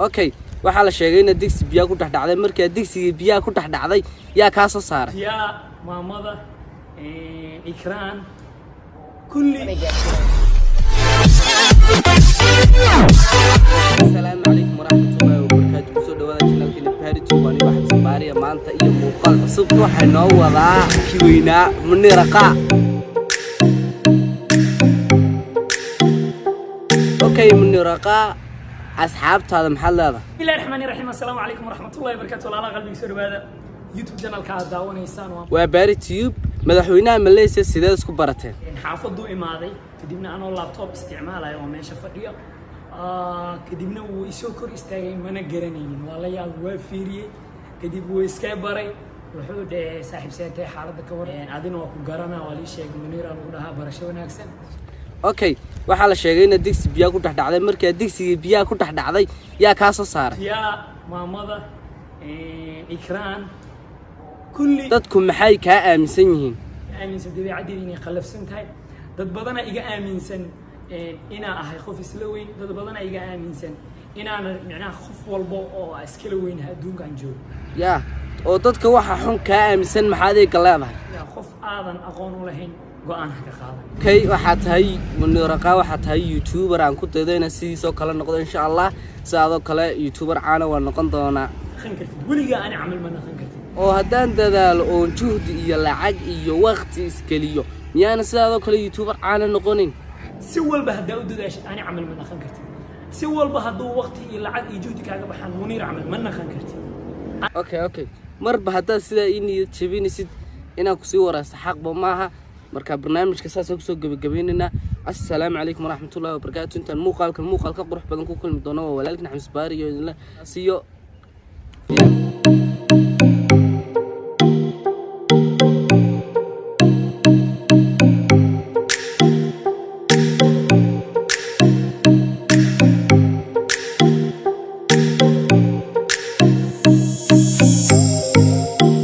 Okay, waxaa la sheegay inaad digsi biyaa ku dhex dhacday. Markaa digsigii biyaha ku dhex dhacday, yaa kaa soo saaray? Yaa maamada, Ikraan, kulli. Asalaamu calaykum waraxmatullaahi wabarakaatu. Kusoo dhawaada channelkeena Baariji. Waa anigo Xamse Baariya. Maanta iyo muuqaal cusub waxaa noo wadaa kii weynaa, Muniraqa. Okay, Muniraqa, asxaabtaada maxaad leedahay? Bismillahi raxmaani raxiim. Assalaamu calaykum waraxmatullahi wabarakaatu. Walaalaha qalbiga, soo dhawaada YouTube channelka aad daawanaysaan waa Waa Baari Tube. Madaxweynaha Malaysia sideed isku barateen? Xaafaduu imaaday, kadibna anoo laptop isticmaalayo oo meesha fadhiyo, kadibna wuu isoo kor istaagay. Mana garanaynin, waa la yaab, waa fiiriyey, kadib wuu iska baray. Wuxuu dhahay, "Saaxiib, seetay? Xaaladda ka war? Adina waa ku garanaa, waa lii sheegay, Muniira lagu dhahaa. Barasho wanaagsan." Okay, waxaa la sheegay inaad digsi biyaha ku dhex dhacday. Markaa digsigii biyaha ku dhex dhacday, yaa kaa soo saaray? Yaa maamada, Ikraan, kulli. Dadku maxay kaa aaminsan yihiin? Aaminsan dabeecaddeeda inay qallafsan tahay. Dad badana iga aaminsan inaa ahay qof isla weyn. Dad badana iga aaminsan inaana micnaha qof walba oo iskala weynahay adduunkaan joogo. Yaa oo dadka waxa xun kaa aaminsan, maxaad iga leedahay? Yaa qof aadan aqoon u lahayn go-aan ha ka qaadan. Okay, waxaa tahay Muniraqa, waxaa tahay youtuber aan ku daydo inaan sidiisoo kale noqdo, insha Allah. Sidaadoo kale youtuber caana waa noqon doonaa. Naqan kartid weligaa, ani camal ma naqan kartid. Oo haddaan dadaalo oon juhdi iyo lacag iyo wakti iskeliyo, miyaana sidaadoo kale youtuber caana noqonin? Si walba haddaa u dadaashid, ani camal ma naqan kartid. Si walba hadduu waqti iyo lacag iyo juhdi kaaga baxaan, Muniir camal ma naqan kartid. Okay, marba haddaad sidaa ii niyad jebinaysid, inaan kusii waraysto xaqba maaha. Marka barnaamijka saasaan kusoo gebagabaynaynaa. Assalaamu calaykum waraxmatullahi wabarakaatu. Intaan muuqaalkan muuqaal ka qurux badan ku kulmi doono, waa walaalkin Xamse Baari iyo idinle siiyo.